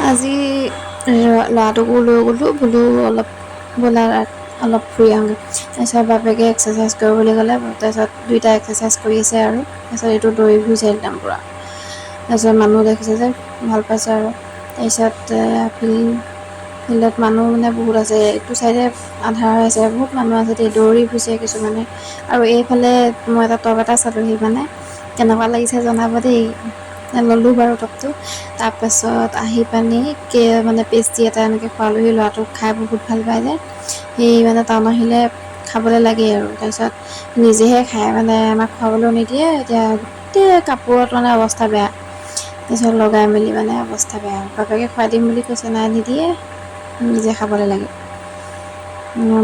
আজি ল'ৰাটোকো লৈ গ'লোঁ, বোলো অলপ ব'লা অলপ ফুৰি আহোঁগৈ। তাৰপিছত বাপেকে এক্সাৰচাইজ কৰিব বুলি ক'লে। তাৰপিছত দুইটা এক্সাৰচাইজ কৰি আছে আৰু তাৰপিছত এইটো দৌৰি ফুৰিছে একদম পূৰা। তাৰপিছত মানুহ দেখিছে যে ভাল পাইছে আৰু। তাৰপিছত ফিল্ডত মানুহ মানে বহুত আছে। এইটো চাইডে আন্ধাৰ হৈ আছে, বহুত মানুহ আছে দেই, দৌৰি ফুৰিছে কিছুমানে। আৰু এইফালে মই এটা টপ এটা চালোহি, মানে কেনেকুৱা লাগিছে জনাব দেই। ল'লোঁ বাৰু টপটো। তাৰপাছত আহি পানি মানে পেষ্ট্ৰি এটা এনেকৈ খোৱালোহি ল'ৰাটোক, খাই বহুত ভাল পায় যে সি, মানে টাউন আহিলে খাবলৈ লাগেই আৰু। তাৰপিছত নিজেহে খায়, মানে আমাক খুৱাবলৈও নিদিয়ে। এতিয়া গোটেই কাপোৰত মানে অৱস্থা বেয়া, তাৰপিছত লগাই মেলি মানে অৱস্থা বেয়া। বাপেকে খুৱাই দিম বুলি কৈছে, নাই নিদিয়ে, নিজে খাবলৈ লাগে।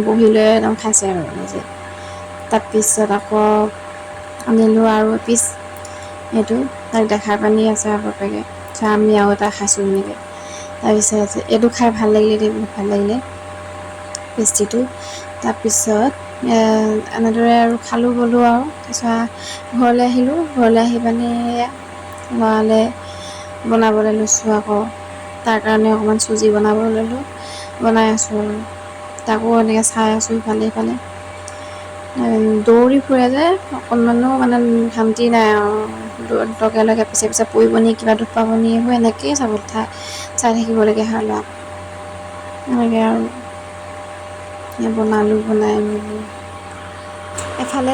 বহি লৈ একদম খাইছে আৰু নিজে। তাৰপিছত আকৌ আনিলোঁ আৰু এপিচ, এইটো তাক দেখাই পানি আছে আৰু বাপেকে, আমি আৰু এটা খাইছোঁ এনেকৈ। তাৰপিছত এইটো খাই ভাল লাগিলে দেই, বহুত ভাল লাগিলে পেষ্ট্ৰিটো। তাৰপিছত এনেদৰে আৰু খালোঁ বলোঁ আৰু তাৰপিছত ঘৰলৈ আহিলোঁ। ঘৰলৈ আহি পানি ল'ৰালৈ বনাবলৈ লৈছোঁ আকৌ, তাৰ কাৰণে অকণমান চুজি বনাবলৈ ল'লোঁ, বনাই আছোঁ আৰু তাকো এনেকৈ চাই আছোঁ ইফালে সিফালে। দৌৰি ফুৰে যে, অকণমানো মানে শান্তি নাই আৰু, লগে লগে পিছে পিছে পৰিব নি, কিবা দুখ পাব নি, এইবোৰ এনেকৈয়ে চাব চাই থাকিবলগীয়া হয় ল'ৰাক এনেকৈ। আৰু বনালোঁ, বনাই মেলি এফালে